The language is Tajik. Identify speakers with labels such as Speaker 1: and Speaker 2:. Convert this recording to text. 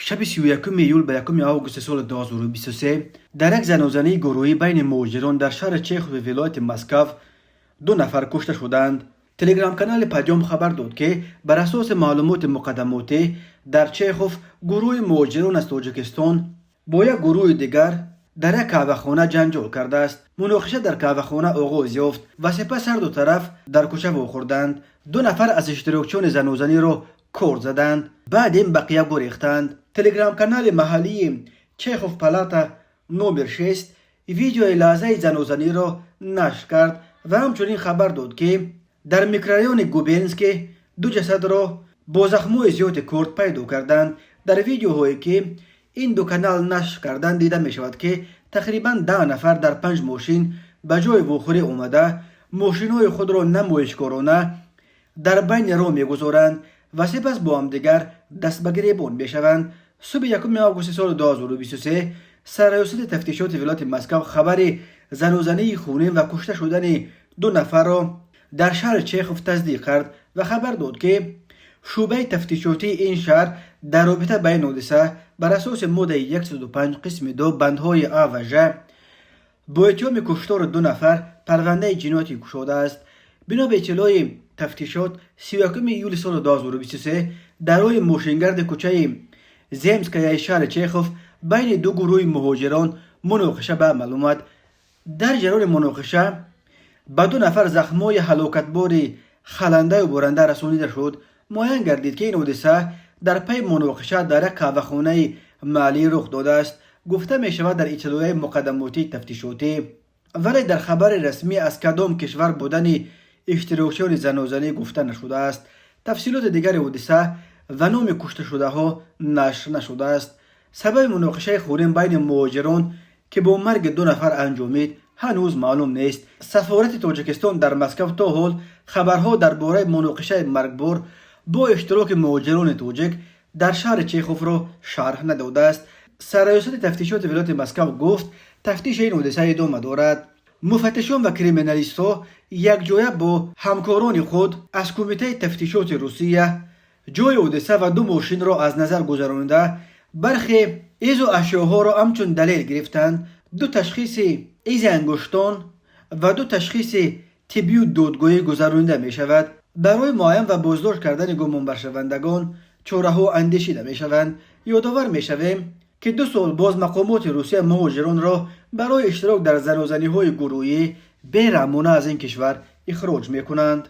Speaker 1: Шаби 31 июл ба 1 августи соли 2023 дар як занозании гурӯҳӣ байни муҳоҷирон дар шаҳри Чехови вилояти Москав ду нафар кушта шуданд. Телеграм-канали «Подъём» хабар дод, ки бар асоси маълумоти муқаддамотӣ дар Чехов гурӯҳи муҳоҷирон аз Тоҷикистон бо як гурӯҳи дигар дар як қаҳвахона ҷанҷол кардааст. Муноқиша дар қаҳвахона оғоз ёфт ва сипас ҳарду тараф дар кӯча вохӯрданд. Ду нафар аз иштирокчиёни занозаниро корд заданд, баъд ин бақия гурехтанд. Телеграм-канали маҳаллии «Чехов палата номер 6» видеои лаҳзаи занозаниро нашр кард ва ҳамчунин хабар дод, ки дар микрорайони Губернский ду ҷасадро бо захмҳои зиёди корд пайдо карданд. Дар видеоҳое, ки ин ду канал нашр карданд, дида мешавад, ки тақрибан 10 нафар дар панҷ мошин ба ҷои вохӯрӣ омада, мошинҳои худро намоишкорона дар байни роҳ мегузоранд ва сипас бо ҳамдигар даст ба гиребон мешаванд. Субҳи 1 августи соли 2023 Сарраёсати тафтишоти вилояти Москав хабари занозании хунин ва кушта шудани ду нафарро дар шаҳри Чехов тасдиқ кард ва хабар дод, ки шӯъбаи тафтишотии ин шаҳр дар робита ба ин ҳодиса бар асоси моддаи 105 қисми 2 бандҳои а ва ж бо иттиҳоми куштори ду нафар парвандаи ҷиноятӣ кушодааст. Бино ба иттилои тафтишот, 31 июли соли 2023 дар роҳи мошингарди кӯчаи Земскаяи шаҳри Чехов байни ду гурӯҳи муҳоҷирон муноқиша ба амал омад. Дар ҷараёни муноқиша ба ду нафар захмҳои ҳалокатбори халандаю буранда расонида шуд. Муайян гардид, ки ин ҳодиса дар пайи муноқиша дар як қаҳвахонаи маҳаллӣ рух додааст, гуфта мешавад дар иттилоияи муқаддамотии тафтишотӣ. Вале дар хабари расмӣ аз кадом кишвар будани иштирокчиёни занозанӣ гуфта нашудааст. Тафсилоти дигари ҳодиса ва номи кушташудаҳо нашр нашудааст. Сабаби муноқишаи хунин байни муҳоҷирон, ки бо марги ду нафар анҷомид, ҳанӯз маълум нест. Сафорати Тоҷикистон дар Москав то ҳол хабарҳо дар бораи муноқишаи маргбор бо иштироки муҳоҷирони тоҷик дар шаҳри Чеховро шарҳ надодааст. Сарраёсати тафтишоти вилояти Москав гуфт, тафтиши ин ҳодиса идома дорад. Муфаттишон ва криминалистҳо якҷоя бо ҳамкорони худ аз Кумитаи тафтишоти Русия ҷои ҳодиса ва ду мошинро аз назар гузаронида, бархе изу ашёҳоро ҳамчун далел гирифтанд. Ду ташхиси изи ангуштон ва ду ташхиси тиббию додгоҳӣ гузаронида мешавад. Барои муайян ва боздошт кардани гумонбаршавандагон чораҳо андешида мешаванд. Ёдовар мешавем, ки 2 сол боз мақомоти Русия муҳоҷиронро барои иштирок дар занозаниҳои гурӯҳӣ бераҳмона аз ин кишвар ихроҷ мекунанд.